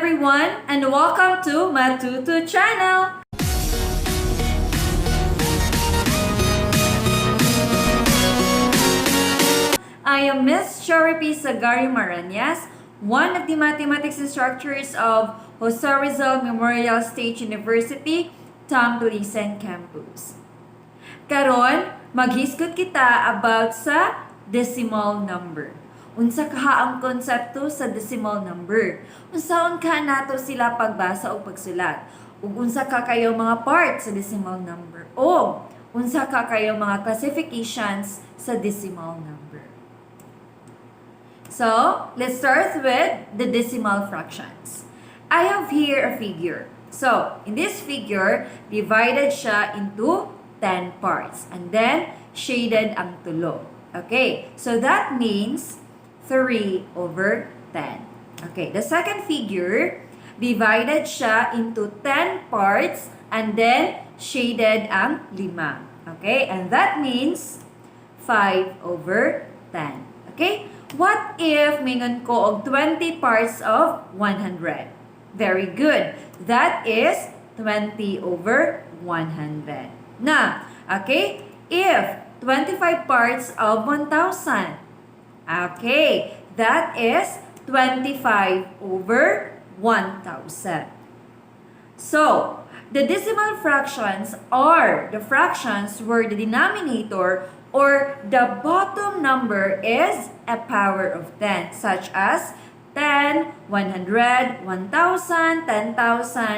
Everyone, and welcome to Matuto Channel! I am Miss Sherry P. Sagari Maranias, one of the mathematics instructors of Jose Rizal Memorial State University, Tampilisan Campus. Karon, maghisgot kita about sa decimal number. Unsa kaha ang konsepto sa decimal number? Unsaon ka nato sila pagbasa o pagsulat? Ug unsa ka kayo mga parts sa decimal number? O unsa ka kayo mga classifications sa decimal number? So, let's start with the decimal fractions. I have here a figure. So, in this figure, divided siya into 10 parts and then shaded ang tulo. Okay, so that means 3 over 10. Okay, the second figure, divided siya into 10 parts and then shaded ang lima. Okay, and that means 5 over 10. Okay? What if mingon ko og 20 parts of 100? Very good. That is 20 over 100. Now, okay? If 25 parts of 1,000. Okay, that is 25 over 1,000. So, the decimal fractions are the fractions where the denominator or the bottom number is a power of 10, such as 10, 100, 1,000, 10,000,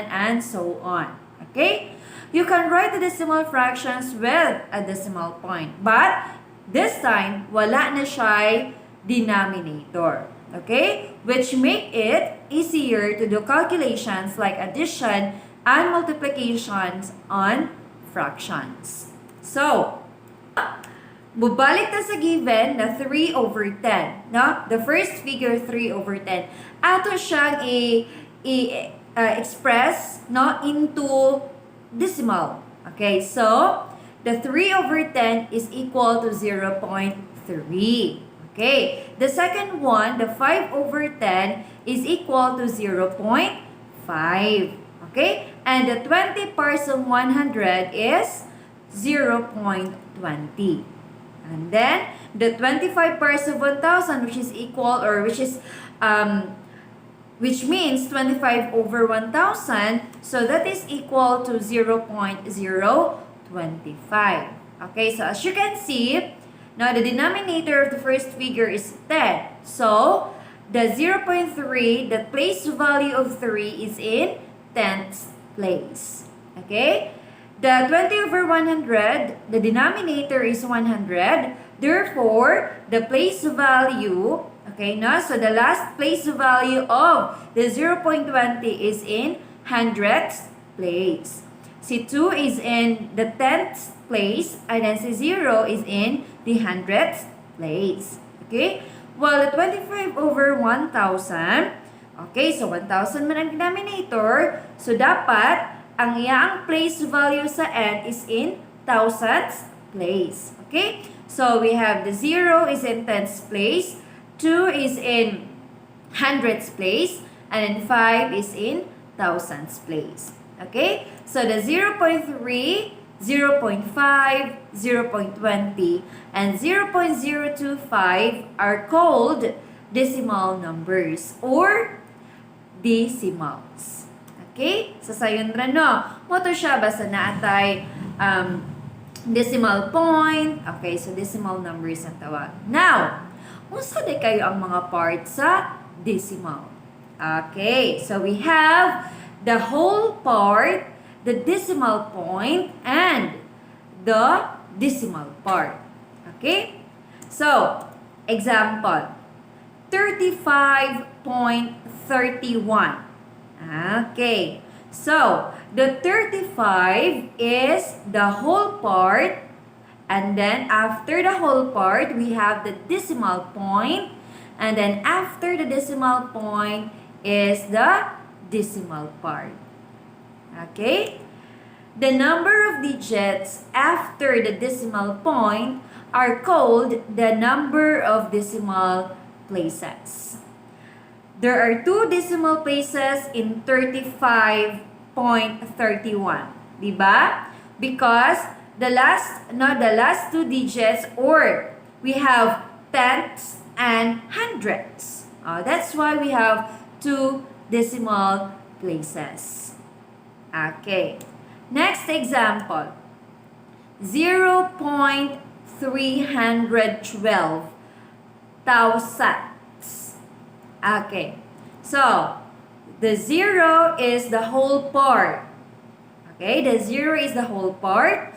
and so on. Okay? You can write the decimal fractions with a decimal point, but this time, wala na siya denominator. Okay? Which make it easier to do calculations like addition and multiplications on fractions. So, bubalik ta sa given na 3 over 10. No? The first figure, 3 over 10. Ato siyang i-express, no, into decimal. Okay, so the 3 over 10 is equal to 0.3. Okay, the second one, the 5 over 10 is equal to 0.5. Okay, and the 20 parts of 100 is 0.20. And then, the 25 parts of 1,000, which is equal or which is, which means 25 over 1,000, so that is equal to 0.025. Okay, so as you can see, now the denominator of the first figure is 10. So, the 0.3, the place value of 3 is in tenths place. Okay? The 20 over 100, the denominator is 100. Therefore, the place value, okay, no? So the last place value of the 0.20 is in hundredths place. Si 2 is in the tenths place, and then si 0 is in the hundredths place. Okay? Well, the 25 over 1,000, okay, so 1,000 man ang denominator, so dapat, ang iyang place value sa end is in thousands place. Okay? So, we have the 0 is in tens place, 2 is in hundreds place, and then 5 is in thousands place. Okay? So, the 0.3, 0.5, 0.20, and 0.025 are called decimal numbers or decimals. Okay? Sa sayon ra, no? Mao to siya basta naa tay decimal point. Okay, so decimal numbers ang tawag. Now, unsa di kayo ang mga parts sa decimal? Okay, so we have the whole part, the decimal point, and the decimal part. Okay? So, example, 35.31. Okay. So, the 35 is the whole part. And then, after the whole part, we have the decimal point. And then, after the decimal point is the decimal part. Okay? The number of digits after the decimal point are called the number of decimal places. There are two decimal places in 35.31. Diba? Because the last, no, the last two digits or we have tenths and hundredths. That's why we have two decimal places. Okay. Next example. 0.312 thousandths. Okay. So, the zero is the whole part. Okay, the zero is the whole part.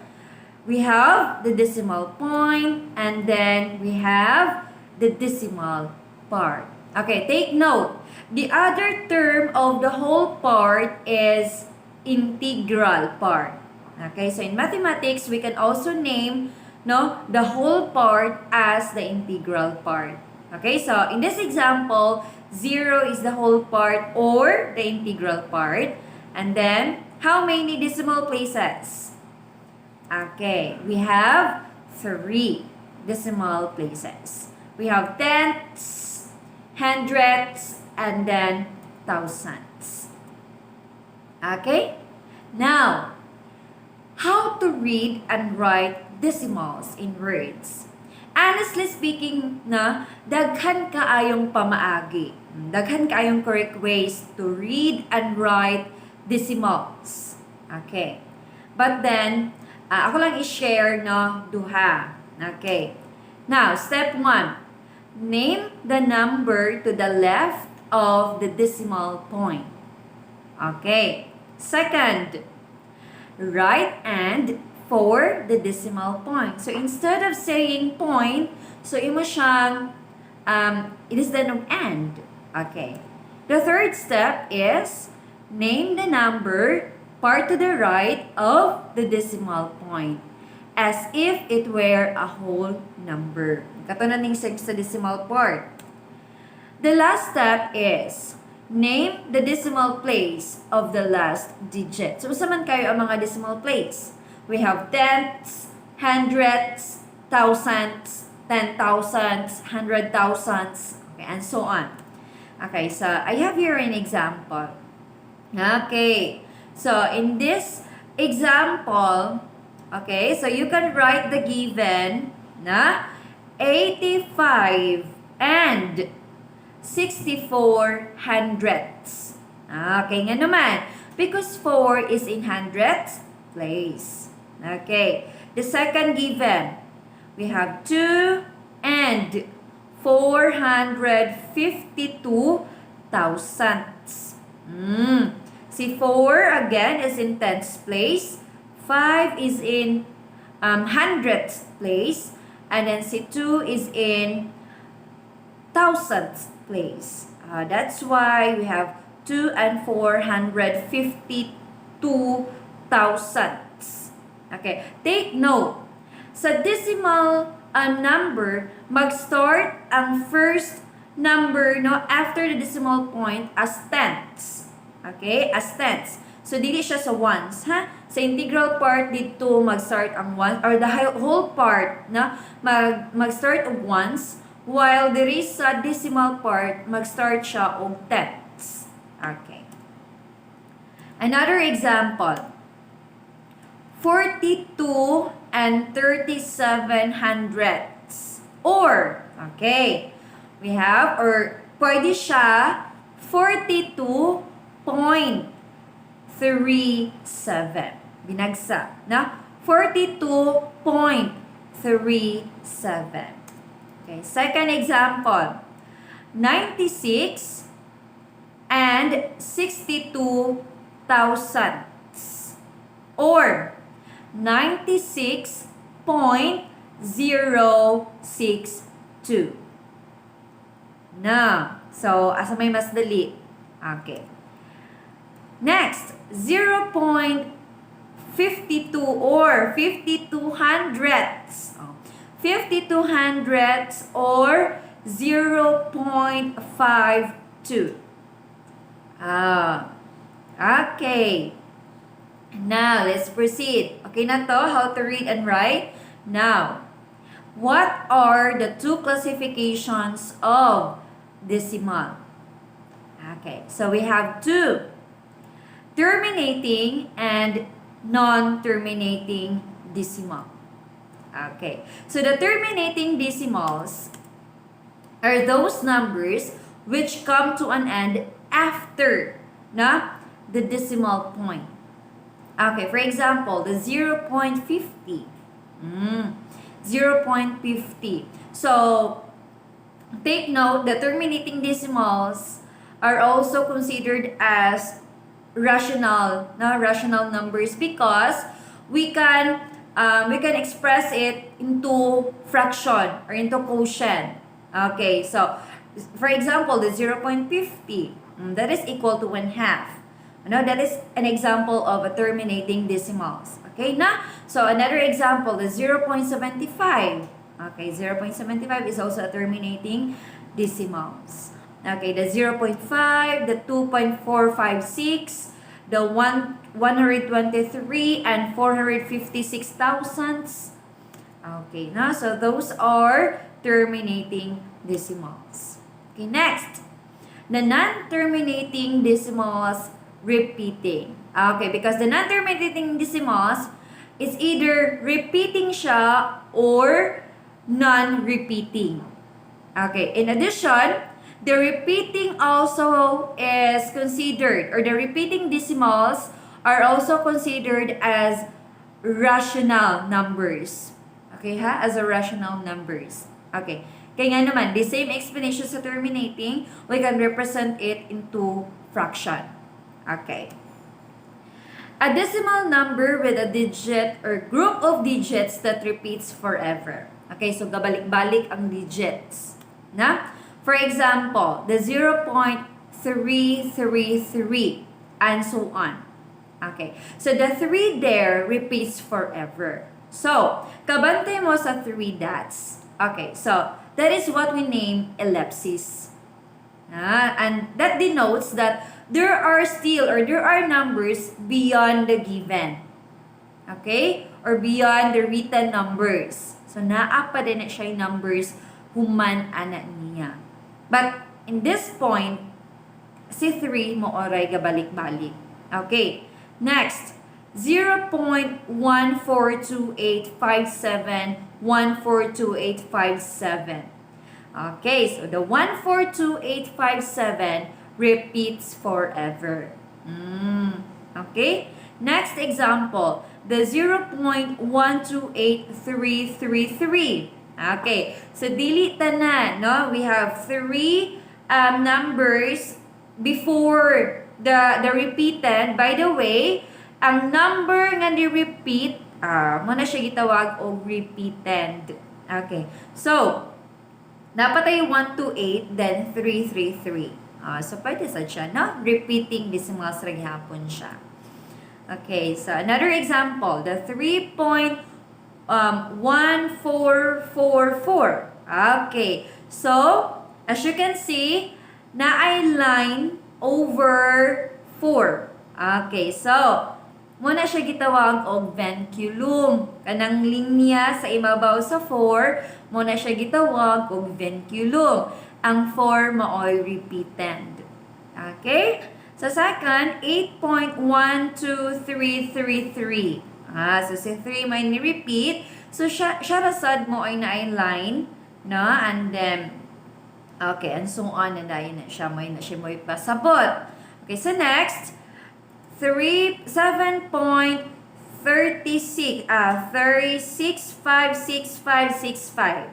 We have the decimal point and then we have the decimal part. Okay, take note. The other term of the whole part is integral part. Okay, so in mathematics, we can also name, no, the whole part as the integral part. Okay, so in this example, 0 is the whole part or the integral part. And then, how many decimal places? Okay, we have three decimal places. We have tenths, hundredths, and then thousandths. Okay? Now, how to read and write decimals in words? Honestly speaking na, daghan kaayong pamaagi. Daghan kaayong correct ways to read and write decimals. Okay. But then, ako lang i-share, no, duha. Okay. Now, step 1. Name the number to the left of the decimal point. Okay. Second, write "and" for the decimal point. So, instead of saying "point," so imo siyang, it is then of "and." Okay. The third step is name the number part to the right of the decimal point as if it were a whole number. Kato na ning sa decimal part. The last step is name the decimal place of the last digit. So, usa man kayo ang mga decimal place? We have tenths, hundredths, thousands, ten thousands, hundred thousands, okay, and so on. Okay, so I have here an example. Okay, so in this example, okay, so you can write the given na 85 and 64 hundredths. Okay, nga naman. Because 4 is in hundredths place. Okay, the second given, we have 2 and 452 thousandths. Si 4 again is in tens place. 5 is in hundredths place. And then si 2 is in thousandths place. That's why we have 2 and 452 thousandths. Okay, take note. Sa decimal number, mag-start ang first number, no, after the decimal point as tenths. Okay, as tenths. So dili siya sa ones, ha? Sa integral part dito mag-start ang one or the whole part, no, mag-start og ones while diri sa decimal part mag-start siya og tenths. Okay. Another example. 42 and 37 hundredths. Or, okay, we have, or pwede siya 42.37. Binagsa, na? 42.37. Okay, second example. 96 and 62 thousandths. Or 96.062. Na. So, asa may mas dali? Okay. Next, 0.52 or 52 hundredths. Oh, 52 hundredths or 0.52. Ah, okay. Now, let's proceed. Okay na to, how to read and write. Now, what are the two classifications of decimal? Okay, so we have two: terminating and non-terminating decimal. Okay, so the terminating decimals are those numbers which come to an end after na the decimal point. Okay, for example, the 0.50. 0.50. So, take note, the terminating decimals are also considered as rational, no, rational numbers because we can express it into fraction or into quotient. Okay, so for example, the 0.50, that is equal to 1 half. Ano, that is an example of a terminating decimals. Okay na? So another example, the 0.75. Okay, 0.75 is also a terminating decimals. Okay, the 0.5, the 2.456, the 1, 123 and 456 thousandths. Okay, na? So those are terminating decimals. Okay, next. The non-terminating decimals repeating. Okay, because the non-terminating decimals is either repeating siya or non-repeating. Okay, in addition, the repeating also is considered, or the repeating decimals are also considered as rational numbers. Okay ha? As a rational numbers. Okay. Kaya nga naman, the same explanation sa terminating, we can represent it into fraction. Okay. A decimal number with a digit or group of digits that repeats forever. Okay, so gabalik-balik ang digits. Na? For example, the 0.333 and so on. Okay, so the 3 there repeats forever. So, kabantay mo sa 3 dots. Okay, so that is what we name ellipsis. Ah, and that denotes that there are still or there are numbers beyond the given. Okay? Or beyond the written numbers. So, naa pa din na siya yung numbers human ana niya. But, in this point, si 3 mao ray gabalik-balik. Okay. Next, 0.142857, 142857. Okay, so the 142857 repeats forever. Okay? Next example, the 0.128333. Okay, so dili tanan, no? We have three numbers before the repeated. By the way, ang number nga ni-repeat, mao na siya gitawag og repetend. Okay. So, dapat ay 1 to 8, then 3, 3, 3. So, pwede sa siya, no? Repeating decimals ra gihapon siya. Okay, so another example, the 3.1444. Okay, so, as you can see, naay line over 4. Okay, so, mao na siya gitawag og vinculum. Kanang linya sa imabaw sa 4, mao na siya gitawag og vinculum. Ang 4 maoy repetend. Okay? Sa second, 8.12333. So si 3 may ni-repeat. So siya rasad mao ay naay line, no? And then, okay, and so on, and dayon na siya, may na siya mo'y pasabot. Okay, so next, 3, 7.36, 36, 5, 6, 5, 6, 5.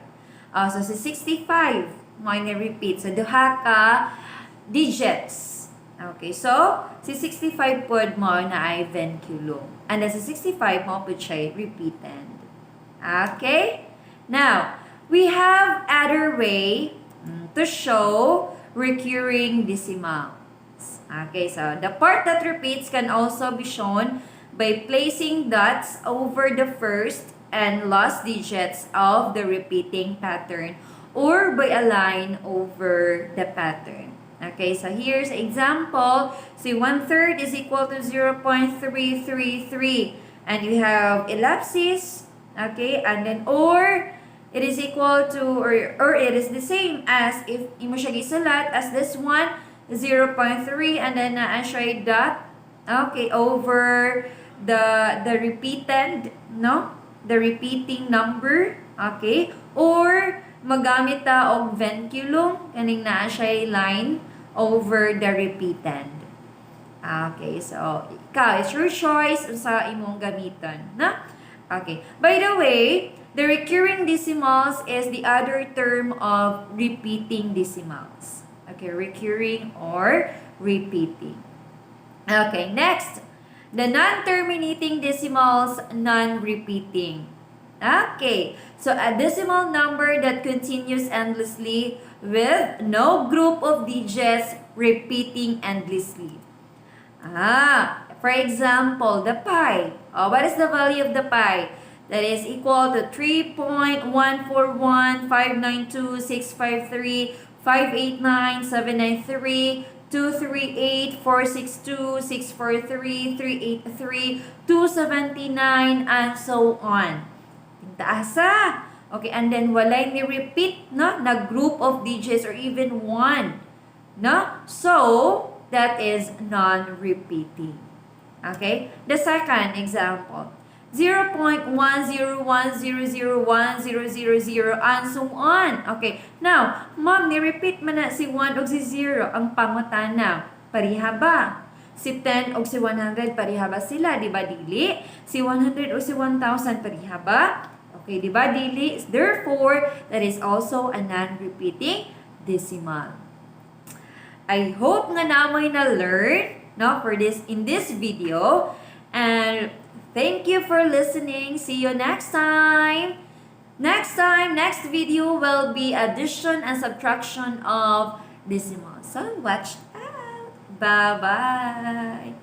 So si 65, may ni-repeat. So, duha ka digits. Okay, so, si 65 pod mao na ay vinculum. And then si 65 mao pod siya repetend. Okay? Now, we have other way to show recurring decimals. Okay, so the part that repeats can also be shown by placing dots over the first and last digits of the repeating pattern or by a line over the pattern. Okay, so here's example. See, 1/3 is equal to 0.333. And you have ellipsis, okay, and then or it is equal to, or it is the same as if imo siya gisulat as this one, 0.3 and then naa siya dot, okay, over the repeated, no? The repeating number, okay? Or magamit ta og vinculum, kaning naa siya line over the repetend. Okay, so ikaw, it's your choice sa imong gamiton, na? Okay. By the way, the recurring decimals is the other term of repeating decimals. Okay, recurring or repeating. Okay, next. The non-terminating decimals, non-repeating. Okay, so a decimal number that continues endlessly with no group of digits repeating endlessly. Ah, for example, the pi. Oh, what is the value of the pi? That is equal to 3.141, 592, 653, 589, 793, 238, 462, 643, 383, 279, and so on. Taasa. Okay, and then walay ni repeat, no, na group of digits or even one. No? So, that is non-repeating. Okay? The second example, 0.101001000 and so on. Okay. Now, ma'am, ni-repeat man na si 1 og si 0. Ang pangutana, pareha ba? Si 10 og si 100, pareha ba sila? Di ba dili? Si 100 o si 1,000, pareha ba? Okay, di ba dili? Therefore, that is also a non-repeating decimal. I hope nga naa moy na learn, no, for this in this video, and thank you for listening. See you next time. Next time, next video will be addition and subtraction of decimals. So watch out. Bye bye.